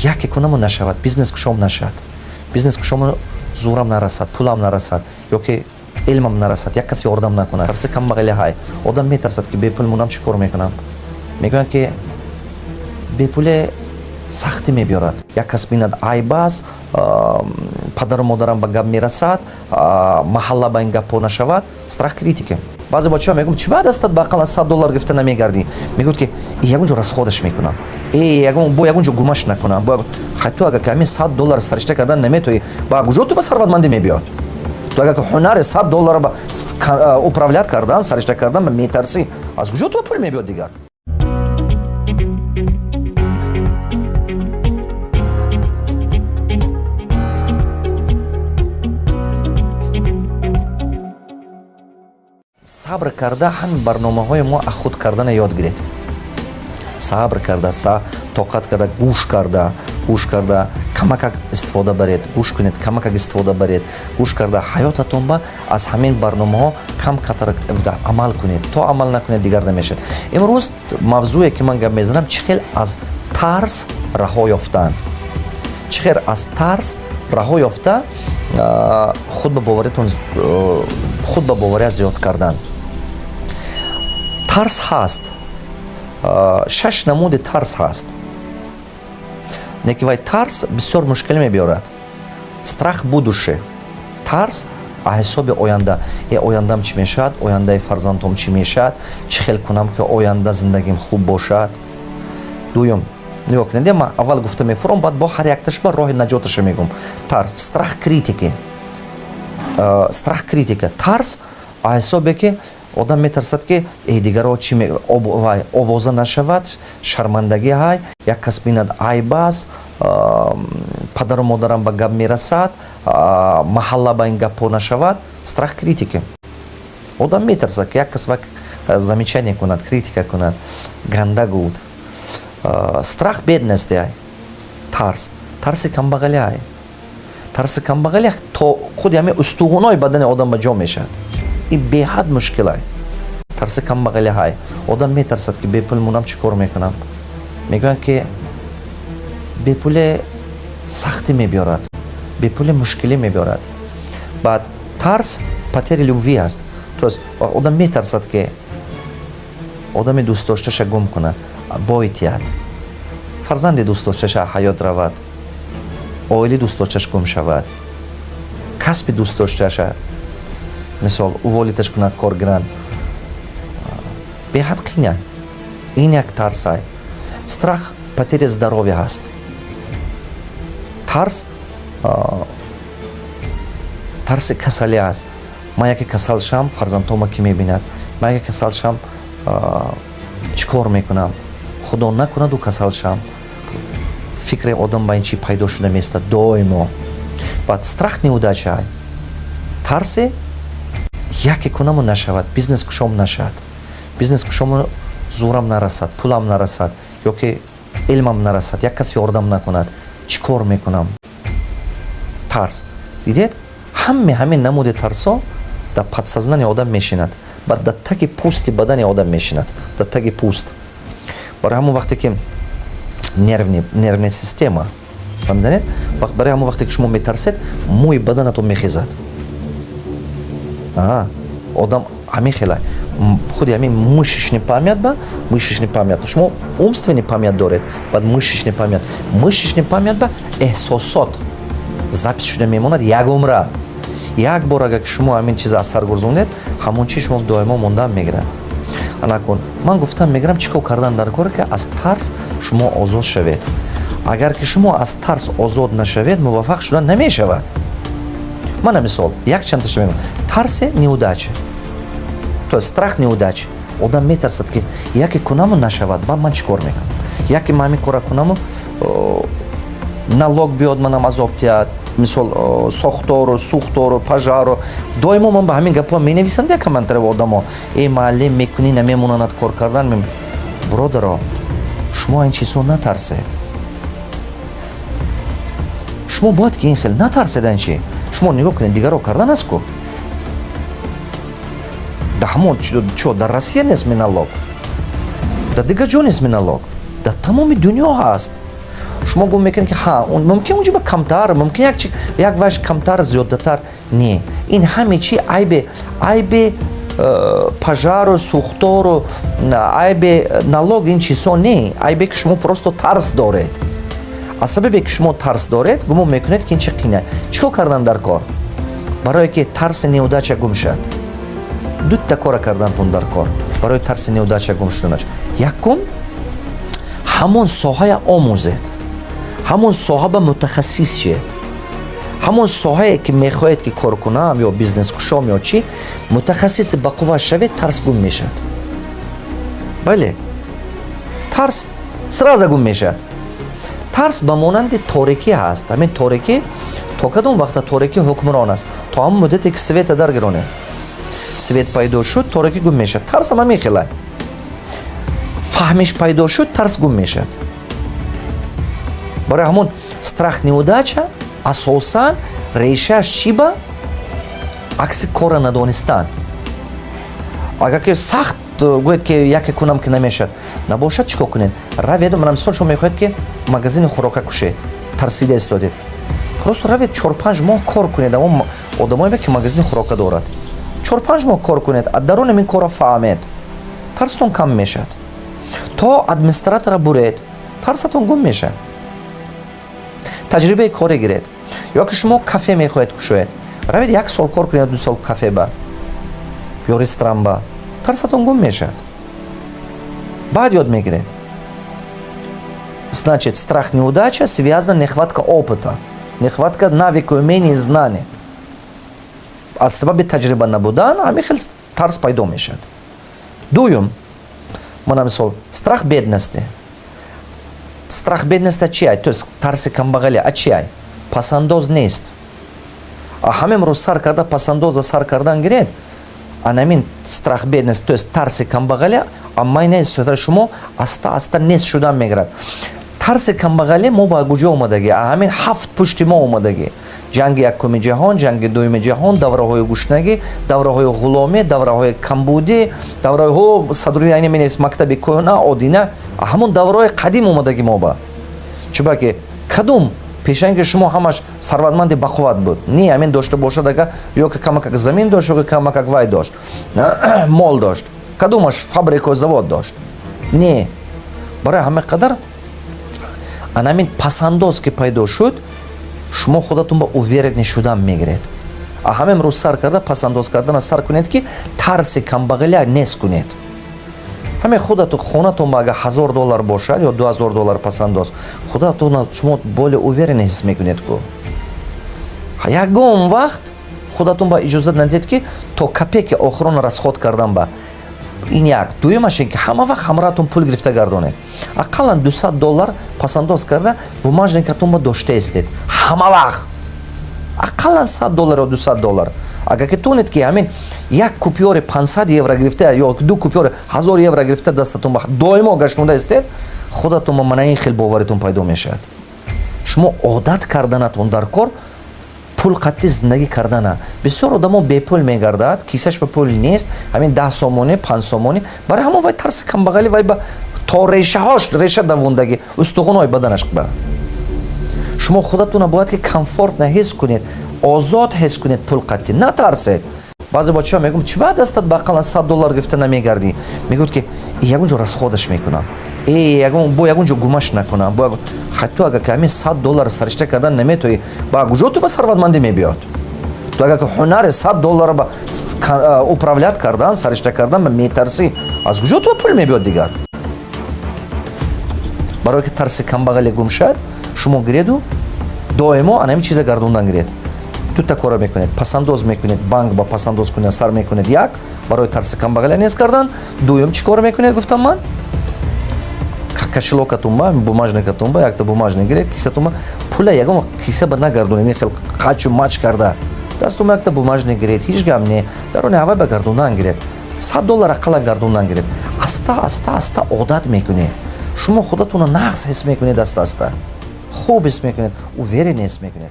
Яке кунаму нашавад, бизнес кушом нашавад, бизнес кушому зӯрам нарасад, пулам нарасад ё ки илмам нарасад, як кас ёрдам накунад. Тарси камбағали ҳай. Одам метарсад, ки бепул мунам, чӣ кор мекунам? Мегӯянд, ки бепуле сахтӣ мебиёрад. Як кас бинад, айб аст, падару модарам ба гап мерасад, маҳалла ба ин гапҳо нашавад. Страх критики. Баъзе бачаҳо мегӯм: «Чӣ ба дастат ба ақаллан 100 доллар гирифта намегардӣ?» Мегӯяд, ки ягон ҷо расход аш мекунам, бо ягон ҷо гумаш накунам. Хай, ту агар ки ҳамин 100 доллар саришта кардан наметоӣ, ба куҷо ту ба сарватмандӣ мебиёд? Ту агар ки ҳунари 100 доллар ба управлять кардан, саришта кардан метарсӣ, аз куҷо ту пул мебиёд дигар? Сабр карда, ҳамин барномаҳои мо ахуд кардана ёд гиред. Сабр карда, тоқат карда, гӯш карда, гӯш карда, камакак истифода баред. Гӯш кунед, камакак истифода баред. Гӯш карда, ҳаётатон ба аз ҳамин барномаҳо кам катар амал кунед. То амал накунед, дигар намешавад. Имрӯз мавзӯе, ки ман гап мезанам, чӣ хел аз тарс раҳо ёфтан, чӣ хел аз тарс раҳо ёфта, худ ба боваритон, худ ба бовария зиёд кардан. Тарс ҳаст, шаш намуди тарс ҳаст, лекин вай тарс бисёр мушкилӣ мебиёрад. Страх будущее, тарс аз ҳисоби оянда. Ояндам чӣ мешавад? Ояндаи фарзандом чӣ мешавад? Чӣ хел кунам, ки оянда зиндагим хуб бошад? Дуюм, нигоҳ кунед, ман аввал гуфта мефурам, баъд бо ҳар якташ ба роҳи наҷоташа мегӯм. Тарс, страх критики, страх критика, тарс аз ҳисобе, ки одам метарсад, ки дигаро чи овоза нашавад, шармандагӣ ҳай, як кас бинад, айб аст, падару модарам ба гап мерасад, маҳалла ба ин гапҳо нашавад. Страх критики. Одам метарсад, ки як кас замечание кунад, критика кунад, ганда гуфт. Страх бедности ай, тарс, тарси камбағалӣ ай. Тарси камбағалӣ то худи ҳамин устуғунои бадани одам ба ҷо мешавад. Ин беҳад мушкилай. Тарси камбағалӣ ҳай. Одам метарсад, ки бепул мунам, чӣ кор мекунам? Мегӯянд, ки бепуле сахтӣ мебиёрад, бепуле мушкилӣ мебиёрад. Баъд тарс потери любви аст, то есть одам метарсад, ки одами дӯстдошташа гум кунад, бойтиҳад, фарзанди дӯстдошташа ҳаёт равад, оили дӯстдошташ гум шавад, касби дӯстдошташа, мисол, уволить аш кунад, кор гиранд. Беҳад қина. Ин як тарсай. Страх потери здоровья ҳаст. Тарс, тарси касалӣ аст. Ман яке касал шам, фарзандҳома кӣ мебинад? Ман яке касал шам, чӣ кор мекунам? Худо накунаду касал шам. Фикри одам ба ин чӣ пайдо шуда меистад доимо. Баъд страх неудача, тарсе яке кунаму нашавад, бизнес кушом нашавад, бизнес кушому зӯрам нарасад, пулам нарасад ё ки илмам нарасад, як кас ёрдам накунад, чӣ кор мекунам? Тарс. Дидед, ҳаме ҳамин намуди тарсо дар подсознание одам мешинад, баъд дар таги пӯсти бадани одам мешинад, дар таги пӯст. Барои ҳамон вақте ки нервная система, фаҳмиданед, барои ҳамон вақте ки шумо метарсед, мӯи баданатон мехезад. Одам ҳамин хела худи ҳамин мышечный память, ба мышечный память, шумо умственный память доред, баъд мышечный память, мышечный память ба эҳсосот запись шуда мемонад як умра. Як бор агар ки шумо ҳамин чиза аз сар гурзондед, ҳамон чиз шумо доимо мондан мегирад. Анакун ман гуфтам мегирам, чӣ кор кардан дар коре, ки аз тарс шумо озод шавед? Агар ки шумо аз тарс озод нашавед, муваффақ шудан намешавад. Мана мисол, якчандташа мегӯям. Тарсе неудача, то есть страх неудачи. Одам метарсад, ки яке кунаму нашавад, баъд ман чӣ кор мекунам? Яке ман ҳамин кора кунаму, налог биёд, манам азоб диҳад, мисол, сохтору сӯхтору, пожар у. Доимо ман ба ҳамин гапҳо менависанд як комментарий одамо: «Э, муаллим мекунӣ, намемонанад кор кардан». Бародаро, шумо ин чизҳо натарсед. Шумо бояд ки ин хел натарсед. Ин чи, шумо нигоҳ кунед, дигарро кардан аст ку. Да ҳамон чо дар Россия нест налог, дар дигар ҷо нест налог, дар тамоми дунё ҳаст. Шумо гум мекунед, ки ҳа, мумкин унҷо камтар, мумкин як як ваш камтар, зиёдатар. Не, ин ҳаме чи айбе пожару, сӯхтору, айбе налог, ин чизҳо не. Айбе ки шумо просто тарс доред. Аз сабабе ки шумо тарс доред, гумон мекунед, ки ин чи қина. Чӣ кор кардан дар кор, барое ки тарси неудача гум шавад? Дута кора кардантун дар кор барои тарси неудача гум шуданаш. Якум, ҳамон соҳая омӯзед, ҳамон соҳа ба мутахассис шед. Ҳамон соҳае ки мехоҳед, ки кор кунам ё бизнес кушом ё чӣ, мутахассиси бақувва шавед, тарс гум мешавад. Бале, тарс сразу гум мешавад. Тарс ба монанди торикӣ ҳаст. Ҳамин торикӣ то кадом вақта торикӣ ҳукмрон аст? То ҳамон муддате ки света даргиронед. Свет пайдо шуд, торикӣ гум мешавад. Тарсам ҳамин хела: фаҳмиш пайдо шуд, тарс гум мешавад. Барои ҳамон страх неудача асосан решааш чӣ? Ба акси корра надонистан. Агар ки сахт гӯед, ки яке кунам, ки намешавад, набошад, чӣ кор кунед? Равед, мана мисол, шумо мехоҳед, ки магазини хӯрока кушед, тарсида истодед. Просто равед, 4-5 моҳ кор кунед. Амо одамое, ки магазини хӯрока дорад, 4-5 моҳ кор кунед, аз дарун ин корро фаҳмед, тарстон кам мешавад. То администратора буред, тарсатон гум мешавад. Таҷрибаи коре гиред. Ё ки шумо кафе мехоҳед кушоед, равед, як сол кор кунед, 2 сол кафе ба ё ресторан ба, тарсатон гум мешавад. Баъд ёд мегиред. Значит, страх неудача связана нехватка опыта, нехватка навыка, умения, знания. Аз сабаби таҷриба набудан ҳамин хел тарс пайдо мешавад. Дуюм, мана мисол, страх бедности. Страх бедности чи ай? То есть тарси камбағалӣ а чи ай? Пасандоз нест. А ҳамин рӯз сар карда пасандоза сар кардан гиред. Анамин страх бедность, то есть тарси камбағалӣ, аммай нест, шумо аста аста нест шудан мегирад. Тарси камбағалӣ мо ба куҷо омадагӣ? Ҳамин ҳафт пушти мо омадагӣ: ҷанги якуми ҷаҳон, ҷанги дуюми ҷаҳон, давраҳои гушнагӣ, давраҳои ғуломӣ, давраҳои камбудӣ, давраҳо садруи айни менес, мактаби кӯҳна, одина, ҳамон давраҳои қадим омадагӣ мо ба. Чуба ки кадом пешанги шумо ҳамаш сарватманди бақувват буд? Не, ҳамин дошта бошад, ага, ё ки камакак замин дошт, ё ки камакак вай дошт, мол дошт. Кадомаш фабрику завод дошт? Не. Барои ҳама қадар анамин пасандоз ки пайдо шуд, шумо худатон ба уверенный шудан мегиред. А ҳамин рӯз сар карда пасандоз кардана сар кунед, ки тарси камбағалия нест кунед. Ҳамин худату хонатон ба агар 1000 доллар бошад ё 2000 доллар пасандоз, худатон шумо более уверенный ҳис мекунед ку. Ягон вақт худатон ба иҷозат надиҳед, ки то копейки охирона расход кардан ба. Ин як. Дуюмаш ин ки ҳама вақт ҳамроҳатон пул гирифта гардонед. Ақаллан 200 доллар пасандоз карда бумажникатон ба дошта истед ҳама вақт, ақаллан 100 доллар ё 200 доллар. Агар ки тонед, ки ҳамин як купюри 500 евро гирифта ё ду купюри 1000 евро гирифта дастатон ба доимо гаштонда истед, худатон ба мана ин хел боваритон пайдо мешавад. Шумо одат карданатон дар кор пул қатъи зиндагӣ кардана. Бисёр одамо бепул мегардад, кисаш ба пул нест, ҳамин 10 сомонӣ, 5 сомонӣ. Барои ҳамон вай тарси камбағалӣ вай ба то решаҳош реша давондагӣ, устухонҳои баданаш ба. Шумо худатона бояд ки комфортно ҳис кунед, озод ҳис кунед, пул қатъӣ натарсед. Баъзе бачаҳо мегӯм: «Чӣ ба дастат ба ақаллан 100 доллар гирифта намегардӣ?» Мегӯяд, ки ягон ҷо расходаш мекунам, ягон бо ягон ҷо гумаш накунам. Бо ҳатто агар ки ҳамин 100 доллар саришта кардан наметоӣ, ба куҷо ту ба сарватмандӣ мебиёд? Ту агар ки ҳунари 100 доллара ба управлять кардан, саришта кардан ба метарсӣ, аз куҷо ту ба пул мебиёд дигар? Барое ки тарси камбағале гум шавад, шумо гиреду доимо ана ҳамин чиза гардондан гиред. Дута кора мекунед: пасандоз мекунед, банк ба пасандоз кунед сар мекунед, як, барои тарси камбағале нест кардан. Дуюм, чӣ кор мекунед, гуфтам ман? Кошелёкатун ба, бумажникатун ба якта бумажник гиред, кисатун ба пула ягон киса ба нагардонед, ин хел қачу мач карда. Дастун ба якта бумажник гиред, ҳеҷ гап не, дарони ҳавай ба гардондан гиред. 100 доллар ақаллан гардондан гиред. Аста аста аста одат мекунед, шумо худатонро нағз ҳис мекунед, аста аста хуб ҳис мекунед, уверен ҳис мекунед.